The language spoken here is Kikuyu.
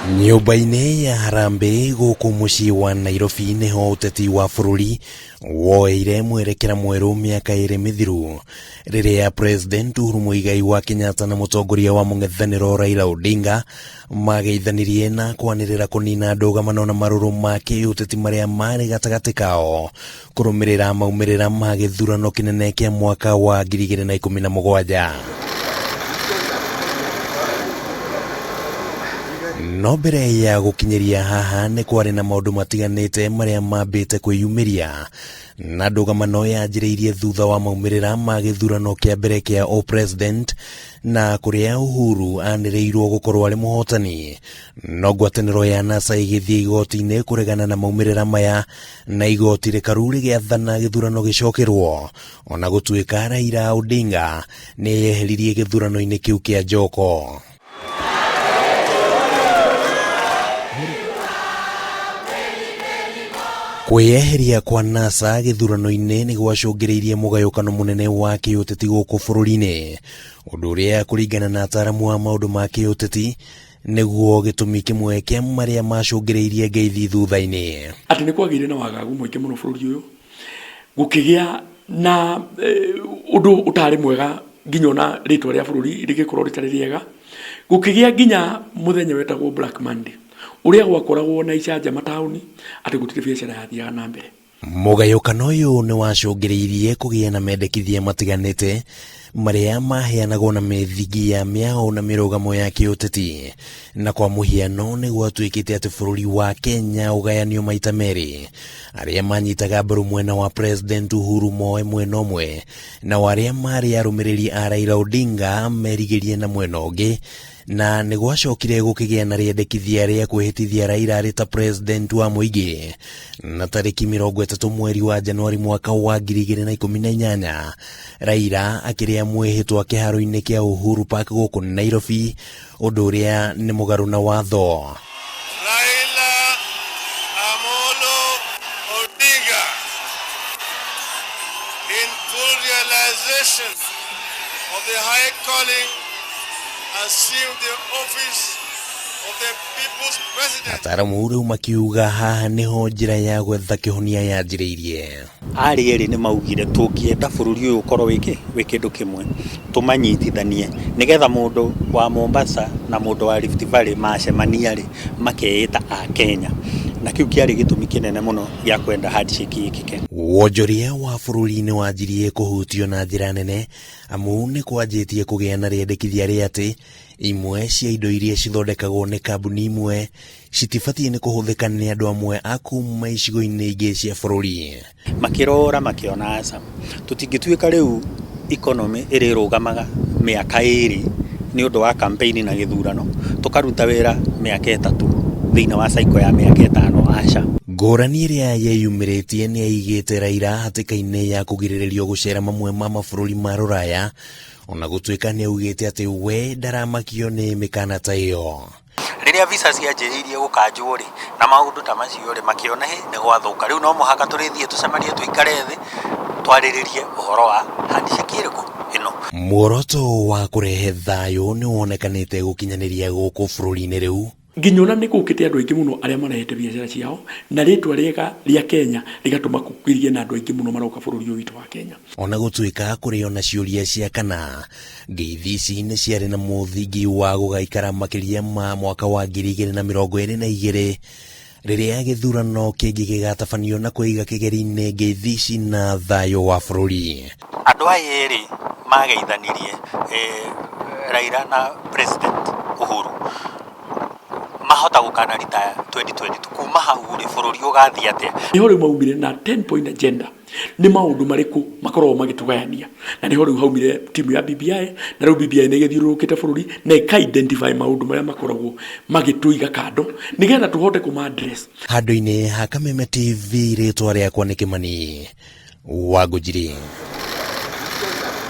Nyũmba-inĩ ya Harambee gũkũ mũciĩ wa Nairobi nĩho ũteti wa bũrũri woeire mwerekera mwerũ mĩaka ĩrĩ mĩthiru rĩrĩa President Uhuru Muigai wa Kenyatta na mũtongoria wa mũng'ethanĩro Raila Odinga mageithanirie na kwanĩrĩra kũnina ndũgamano na marũrũ ma kĩũteti marĩa marĩ gatagatĩ kao kũrũmĩrĩra maumĩrĩra ma gĩthurano kĩnene kĩa mwaka wa 2017. No mbere ya gũkinyĩria haha nĩ kwarĩ na maũndũ matiganĩte marĩa mambĩte kwĩyumĩria na ndũgamano yanjĩrĩirie thutha wa maumĩrĩra ma gĩthurano kĩa mbere kĩa o-president na kũrĩa Uhuru anĩrĩirwo gũkorwo arĩ mũhotani. No ngwatanĩro ya NASA ĩgĩthiĩ igoti-inĩ kũregana na maumĩrĩra maya na igoti rĩkaru rĩgĩathana gĩthurano gĩcokerwo ona gũtuĩka Raila Odinga nĩ eyeheririe gĩthurano-inĩ kĩu kĩa njoko. Kwĩyeheria kwa NASA gĩthurano-inĩ nĩ gwacũngĩrĩirie mũgayũkano mũnene wa kĩũteti gũkũ bũrũri-inĩ, ũndũ ũrĩa kũringana na ataaramu a maũndũ ma kĩũteti nĩguo gĩtũmi kĩmwe kĩa marĩa macũngĩrĩirie ngeithi thutha-inĩ. Atĩ nĩ kwagĩire na wagagu mũingĩ mũno bũrũri ũyũ, gũkĩgĩa na ũndũ ũtarĩ mwega nginya ona rĩtwa rĩa bũrũri rĩgĩkorwo rĩtarĩ rĩega, gũkĩgĩa nginya mũthenya wetagwo Black Monday, ũrĩa gwakoragwo na icanjama taũni atĩ gũtirĩ biacara yathiaga na mbere. Mũgayũkano ũyũ nĩ wacũngĩrĩirie kũgĩa na mendekithia matiganĩte marĩa maheanagwo na mĩthingi ya mĩaho na mĩrũgamo ya kĩũteti, na kwa mũhiano nĩ gwatuĩkĩte atĩ bũrũri wa Kenya ũgayanio maita merĩ, arĩa manyitaga mbaru mwena wa President Uhuru moe mwena ũmwe, nao arĩa marĩ arũmĩrĩri a Raila Odinga merigĩrie na mwena ũngĩ, na nĩ gwacokire gũkĩgĩa na rĩendekithia rĩa kwĩhĩtithia Raila arĩ ta president wa mũingĩ na tarĩki 30 mweri wa Januari mwaka wa 2018 Raila akĩrĩa mwĩhĩtwa kĩharo-inĩ kĩa Uhuru Park gũkũ Nairobi, ũndũ ũrĩa nĩ mũgarũ na watho. Raila Amolo Odinga, in full realization of the high calling, assumed the office of the people's president. Ataramu rĩu makiuga haha nĩho njĩra ya gwetha kĩhonia yanjĩrĩirie. Arĩ erĩ nĩ maugire tũngĩenda bũrũri ũyũ ũkorwo wĩ wĩ kĩndũ kĩmwe tũmanyitithanie nĩgetha mũndũ wa Mombasa na mũndũ wa Rift Valley macemania rĩ makeĩta a Kenya, na kĩu kĩarĩ gĩtũmi kĩnene mũno gĩa kwenda handshake ĩkĩke. Wonjoria wa bũrũri nĩ wanjirie kũhutio na njĩra nene amu nĩ kwanjĩtie kũgĩa na rĩendekithia rĩa atĩ imwe cia indo iria cithondekagwo nĩ kambuni imwe citibatiĩ nĩ kũhũthĩka nĩ andũ amwe a kuma icigo-inĩ ingĩ cia bũrũri. Makĩrora makĩona aca, tũtingĩtuĩka rĩu economy ĩrĩrũgamaga mĩaka ĩrĩ nĩ ũndũ wa campaign na gĩthurano, tũkaruta wĩra mĩaka 3 thĩinĩ wa cycle ya mĩaka 5, aca. Ngũrani ĩrĩa yeyumĩrĩtie nĩ yaigĩte Raila hatĩka-inĩ ya kũgirĩrĩrio gũcera mamwe ma mabũrũri ma rũraya, ona gũtuĩka nĩ augĩte atĩ we ndaramakio nĩ mĩkana ta ĩyo. Rĩrĩa visa cianjĩrĩirie gũkanjwo rĩ, na maũndũ ta macio rĩ, makĩona hĩ nĩ gwathũka, rĩu no mũhaka tũrĩthiĩ tũcemanie tũikare thĩ twarĩrĩrie ũhoro wa handshake ĩrĩkũ ĩno. Muoroto wa kũrehe thayũ nĩ wonekanĩte gũkinyanĩria gũkũ bũrũri-inĩ rĩu. Nginya ona nĩ gũkĩte andũ aingĩ mũno arĩa marehete biacara ciao na rĩtwa rĩega rĩa Kenya rĩgatũma kũgĩe na andũ aingĩ mũno maroka bũrũri ũyũ witũ wa Kenya. Ona gũtuĩka kũrĩ ona ciũria cia kana ngeithi ici nĩ ciarĩ na mũthingi wa gũgaikara makĩria ma mwaka wa 2022 rĩrĩa gĩthurano kĩngĩ gĩgatabanio na kũiga kĩgeri-inĩ ngeithi ici na thayũ wa bũrũri. Andũ aya erĩ mageithanirie, Raila na President Uhuru, mahota gũkana retire 2022, kuma hau rĩ bũrũri ũgathiĩ atĩa? Nĩho rĩu maumire na 10 point agenda, nĩ maũndũ marĩkũ makoragwo magĩtũgayania, na nĩho rĩu haumire timu ya BBI, na rĩu BBI nĩ ĩgĩthiũrũrũkĩte bũrũri na ĩka identify maũndũ marĩa makoragwo magĩtũiga kando nĩgetha tũhote kũma address. Handũ-inĩ ha Kameme TV, rĩtwa rĩakwa nĩ Kĩmani wa Ngũnjiri.